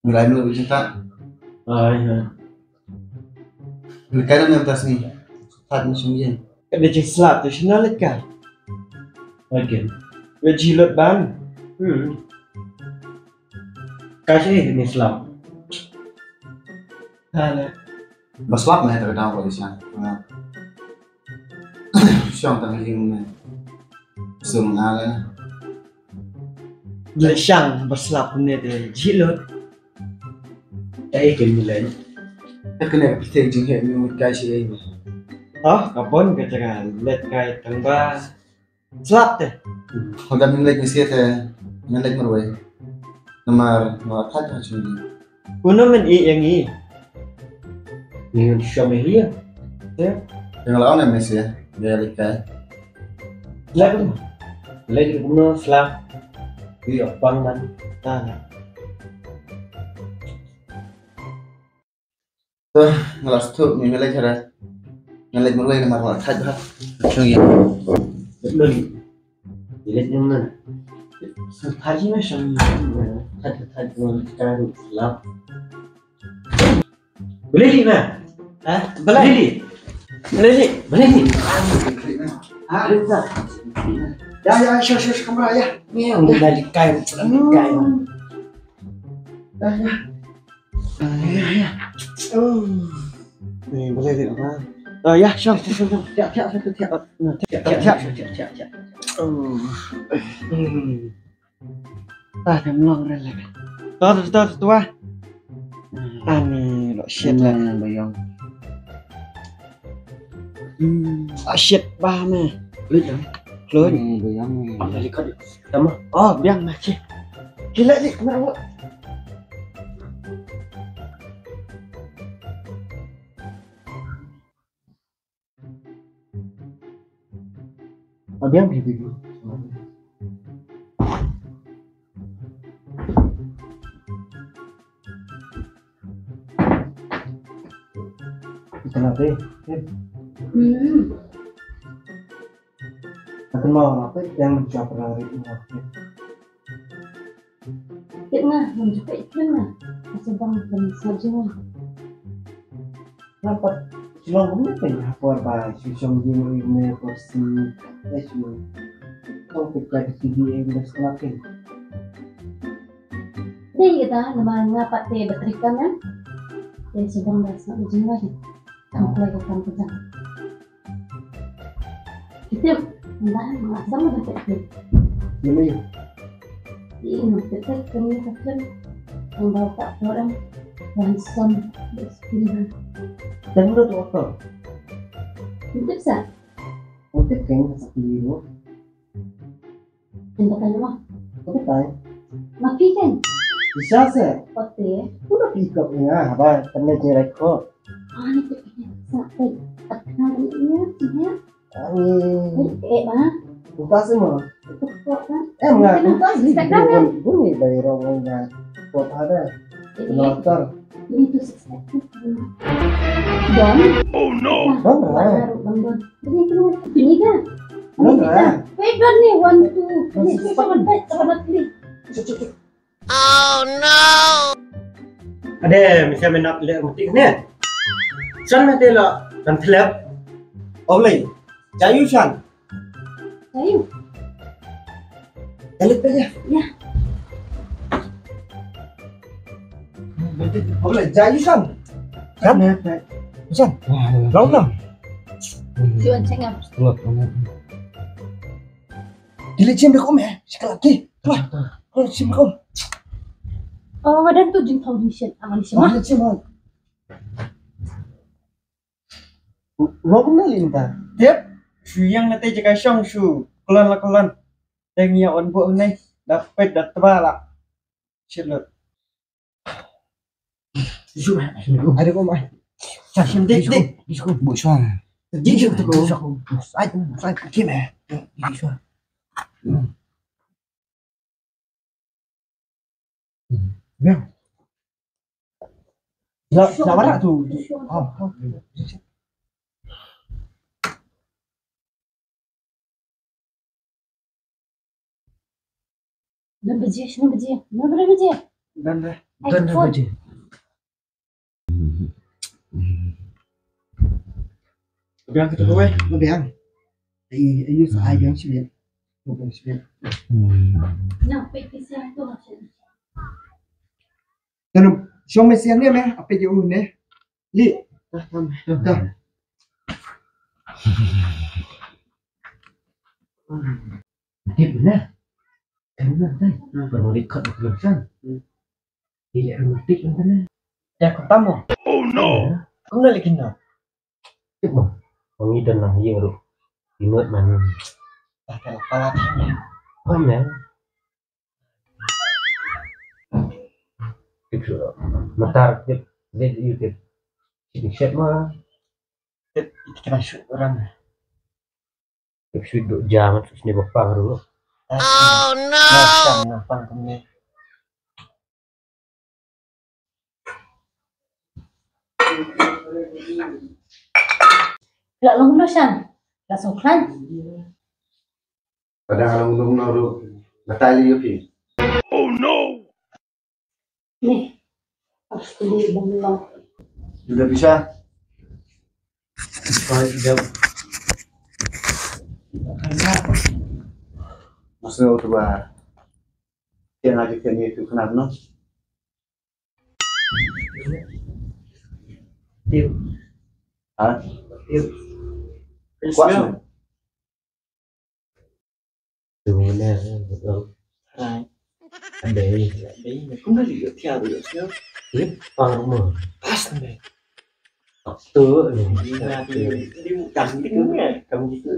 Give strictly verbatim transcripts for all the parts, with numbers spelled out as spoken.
Ngi lai mlu jin ta. Ai ha. Ngi kai na mem tas ni. Tat ni sum yin. Ka da jin slap tu shna lek ka. Again. Ka ji lot ban. Hmm. Ka shi ni slap. Hala. Ba slap na ta ka dang ko di shan. Shong tang ling ne. Sum na le. Le shang ba slap ne de jilot. Ai ken mi le. Ek ne pite jing he mi kai shi ai. Ha, ka bon ka jaga let kai tang ba. Slap te. Hada min lek misi te. Min lek marwai. Namar ma khat ha chun. Kuno men i yang i. Ni shom hi ya. Te. Yang lawan ya misi ya. Dia lek kai. Lek. Lek kuno slap. Wi opang man. Ta. To, nga la sdang, nga leit hara. Nga leit marwei namar nga la thait bha. Shong ïa. Betul. Nga leit nang nan. Sa thait ïa nga shong ïa. Thait, thait, thait, thait, lap. Boleh li ma? Ha? Boleh li. Boleh li. Boleh li. Ha, ada tak? Ya, ya, sure, sure, kamera ya. Ni yang boleh li kai, boleh li kai. Ya, ya. Ya, ya. Oh. Ni boleh li apa? Oh, ya, sure, sure, sure. Tiap, tiap, satu, tiap. Tiap, tiap, tiap, tiap, tiap, tiap. Oh. Hmm. Ah, dah melong dah lah. Tuh, tuh, tuh, tuh, ah. Ani, lo shit lah. Nah, bayang. Hmm. Ah, shit, bah, meh. Lut dah. Lut. Ni, bayang ni. Apa tadi kau di-, sama? Oh, biang mah, cih. Gila, ni, kenapa? Abiang bi bi bi. Ito na, te. Hmm. Ito na, te. Yang mencapai hari ini. Tip nga, ngam ju peit khlem nga. Ka shu bang ban sngap jingmut. Nga pat shu long kumne peit ha por ba shu shong jingmut ïa une por shu. Ïa shu. Tang peit ka T V ïa une sngap ken. Dei kita namar nga pat te battery kam em. Te shu bang ban sngap jingmut. Tang peit ka kam ka jam. Kita, dah, masam dah tak. Ini. Ini, kita kena kena. Tambah tak orang langsung bersepuluh. Dan udah tu apa? Untuk sa? Untuk kan sepuluh. Ynda ka ïoh. Ka batai. Ma phi kan? Isa se. Pate. Pura phi kop ïa nga, haba kan leit ïa record. Ah, ni tu phi sa phi. At na ni ïa, ïa. Ani. Eh, eh, ma. Kumta se ma. Tu kop kan? Eh, nga, kumta se. Bun, bun ni bai rong nga. Kop ada. Eh, eh. Motor. Ini tu sa. Don. Oh no. Don, ah. Don, Don. Ini kan. Ini kan. Wait, don ni, one, two. Ini tu sama, sama, sama, three. Cuk, cuk, cuk. Oh no. Ade, mesti menap le mutik ni. San mesti lo dan telep. Oleh. Jayu san. Jayu. Elip aja. Ya. Oleh, jayu san. San? San? Rau na. Cuan cengam. Dili cim dek om eh. Sekali lagi. Wah. Kalau cim om. Oh, madan tu jing tau jing shen. Aman shen. Oh, cim om. Rau kumne lin ta. Tiap. Shu yang na te jaka shong shu. Kulan la kulan. Teng ya on bu ne. Dapat dat tebala. Shit lot. Ada kau mai. Cak sim dik dik. Bu suan. Dik dik tu kau. Sai sai kim eh. Di suan. Ya. La la barak tu. Ah. Enam baje, enam baje, enam baje. Dan deh. Kan dah baje. Biang kita kawai. Biang. Ai, ai, sa ai biang sibit. Biang sibit. Nang pek pisian tu macam. Kan, shong mesian ni meh, apa je u ne? Li. Dah, tam. Dah. Tip na. Kan na dai. Baru record belum san. Ile romantik na. Ya, kau tamu. Oh no. Kau nak lagi nak. Tip mo. Kau ni dan lah ye ru. Ingat mana. Dah, dah, dah. Mana? Tip su. Matar tip. Dia you tip. Sini set ma. Tip, kita masuk orang. Tip su duk jam, terus ni bapang dulu. Oh no. Nah, sang, nah, pang kemne. La long no san. La song klan. Padahal long no ru. Batai li yopi. Oh no. Ni. Harus beli bengong. Sudah bisa. Kau jam. Masa udah bah. Tiang aja kan itu kenapa no? Tip. Ha? Tip. Kuat. Tu mana? Hai. Andai. Andai. Kau dah lihat tiada ya sih. Tip. Arma. Pas nih. Tu. Dia dia dia. Kamu gitu. Kamu gitu.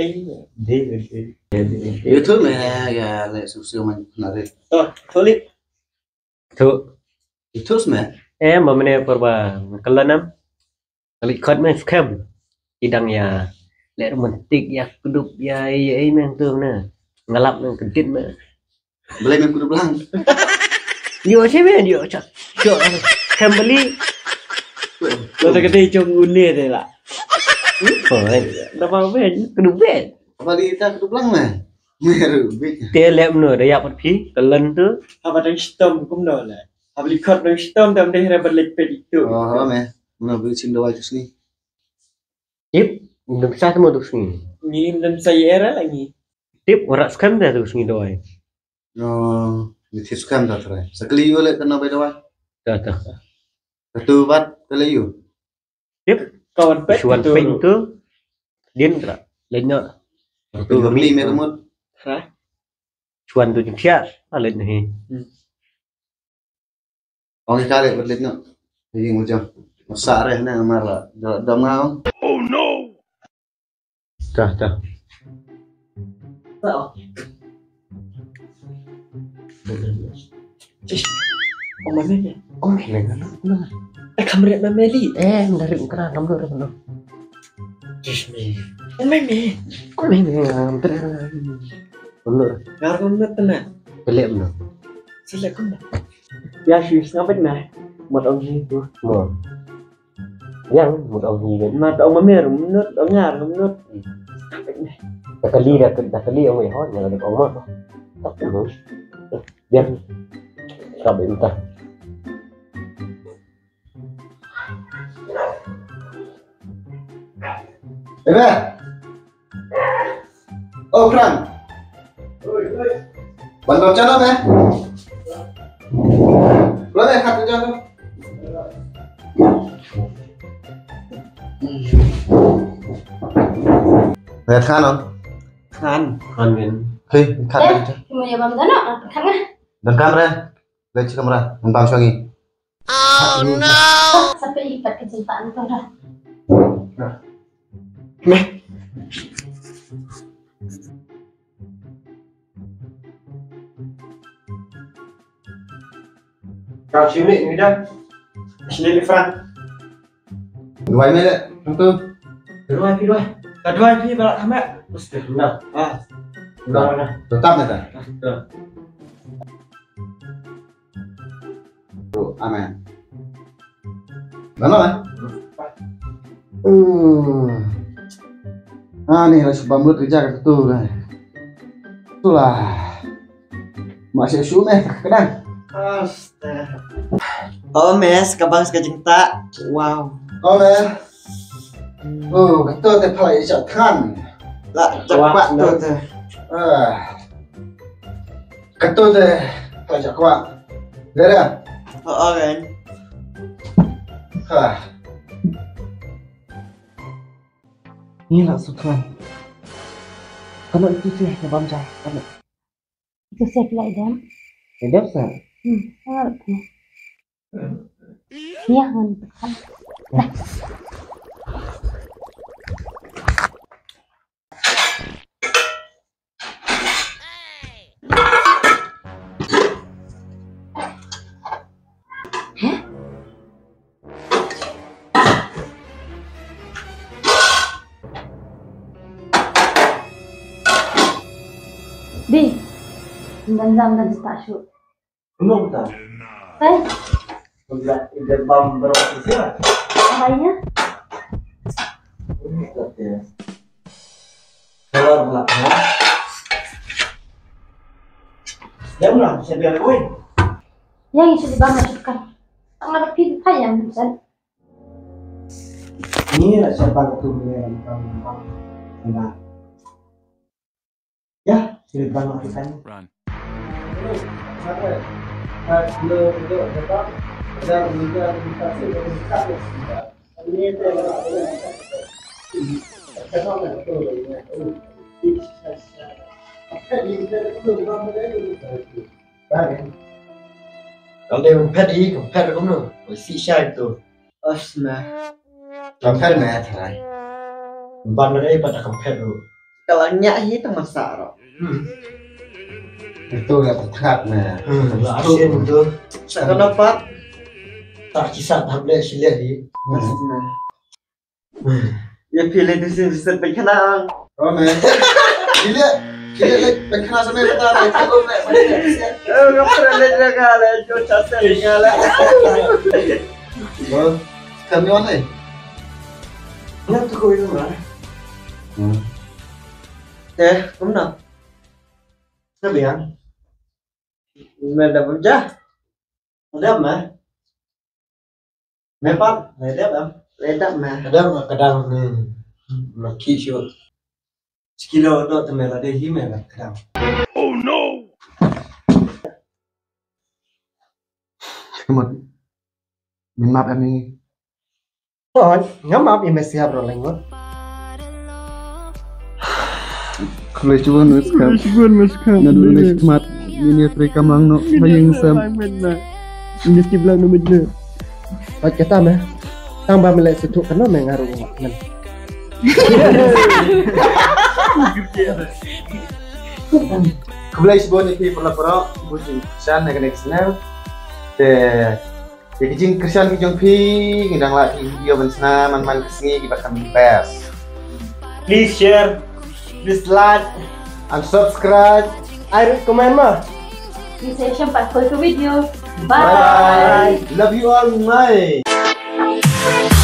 Dei, dei, dei. Itu meh ya, le susu man nari. Oh, tulit. Tu. Itu meh. Eh, ma mene perba kelanam. Kali kot meh skem. Idang ya le romantik ya kudup ya, ya, ya, meh tu na. Ngalap nang kedit meh. Belai mem kudu belang. Yo, sih meh, yo, cak. Cak. Kembali. Lo tak kata cong une deh lah. Oh, eh. Dah apa ben? Kudu ben. Apa di kita kudu belang meh? Meru bit. Te lep no, dah ya pat phi, kelen tu. Apa tang stom kum no lah. Apa likot tang stom tam deh rabat lek pet itu. Oh, apa meh? Mana beli cin dawai tu sini? Ip, belum sah temu tu sini. Ni belum saya era lagi. Tip, warak skem dah tu sini dawai. No, ni tip skem dah try. Sekali yu lek kena bai dawai. Dah, dah. Satu bat kali yu. Tip, kawan pet Suan tu. Pet tu. Din kra. Lain nak. Satu beli me kemut. Ha? Suan tu jingsia. Ah, lain ni. Hmm. Ong ita leh bad leit noh. Ïing u jam. Masa reh ne ngamar la. Da, da ngau. Oh no. Tah, tah. Tah. Ong mame ne. Ong mame ne. Eh, kamret mame li. Eh, dari ukra namdo re no. Tis me. Ong mame. Ong mame ngam ter. Namdo. Ngar namdo tena. Pelek no. Selek no. Ya, shu ngam pynah. Mut ong hi tu. Mo. Yang mut ong hi kan. Mut ong mamer, mut ong ngar, mut. Ngam pynah. Ta kali da, ta kali ong oi hon, ya da ong mut. Tak tahu. Yang. Ka bynta. Ebe. Oh, Pran. Ban don channel, eh? Pran, eh, khat channel. Red khan on. Khan. Khan min. Hey, khat. Eh, mo ya bam dano, khan nga. Dan kamera. Leit shi kamera. Bam shongi. Oh no! Sa peit pat ka jingtang tu dah. Meh. Kau sini ni dah. Sini ni Fran. Duwai meh le, tentu. Duwai phi duwai. Ka duwai phi ba la kham eh. Mesti dah. Ah. Dah dah. Tetap dah. Dah. Amen. Mana eh? Hmm. Ah, ni lah sebab mulut kerja kat tu dah. Itulah. Masih syu meh, kadang. Aste. Oh, mes, ka bang ka jingta. Wow. Oh, mes. Oh, kato te pala i chat kan. La, chat kwak to te. Ah. Kato te pala chat kwak. Dera. Oh, oh, kan. Ha. Ni la sukhan. Kano itu sih na bam ja. Kano. Itu sih pula idam. Idam sa. Hmm, harap na. Ni yang ngan tekan. Nah. Di, dan jam dan start shoot. Belum tak? Hai. Udah, udah bam berapa sih ya? Apanya? Ini tak ya. Keluar lah, ya. Dia ulang, saya biar gue. Yang isi di bawah masukkan. Tangan lebih payah, San. Ini lah siapa tu yang bang bang. Enggak. Ya, sudah bang masukkan. Run. Kam dei phet i, kam phet kumno. Oi, si shai tu. Os na. Kam phet na tharai. Ban na ei pat kam phet ru. Ka la ngiah hi tang masa ro. Hmm. Itu la thak na. Hmm, la asin tu. Sa ka na pat. Tak kisah tak boleh silet hi. Os na. Ya phi le tu sin sin pynkhana. Oh, man. Phi le, phi le, le, pynkhana sa me bata le. Oh, man. Eh, ka pynkhana le ka le, jo cha se ka le. Oh, kan yon le. Ngap tu ko yung la. Hmm. Eh, kumno? Sa biang. Me da bam ja. Dep me. Me pat, me dep em. Me dep me. Dep me ka dang, hmm. Me ki shu. Sekilo dok te me la dei hi me la ka dang. Oh no. Kemot. Min map em ni. Hooid, ngam ap ïa me siap ruh leng ngut. Khublei shibun Miss Cup. Khublei shibun Miss Cup. Naduh lei shikmat ïa ine i trei kamlang noh ha ïing sem. Miss Cup lang noh mit ne. Hooid kata me. Tang ba me leh suthuh kano me nga ruh nga ap ngan. Khublei shibun ïa phi paralok baroh, shibun ïa phi shan na kane ka channel. Te Ïa ki jingkyrshan ki jong phi, ngi dang lah ki video ban sna man man ka sngi kiba kham best. Please share, please like and subscribe. Ai comment ma. Please share pat koi ka video. Bye. Bye bye. Love you all. Bye.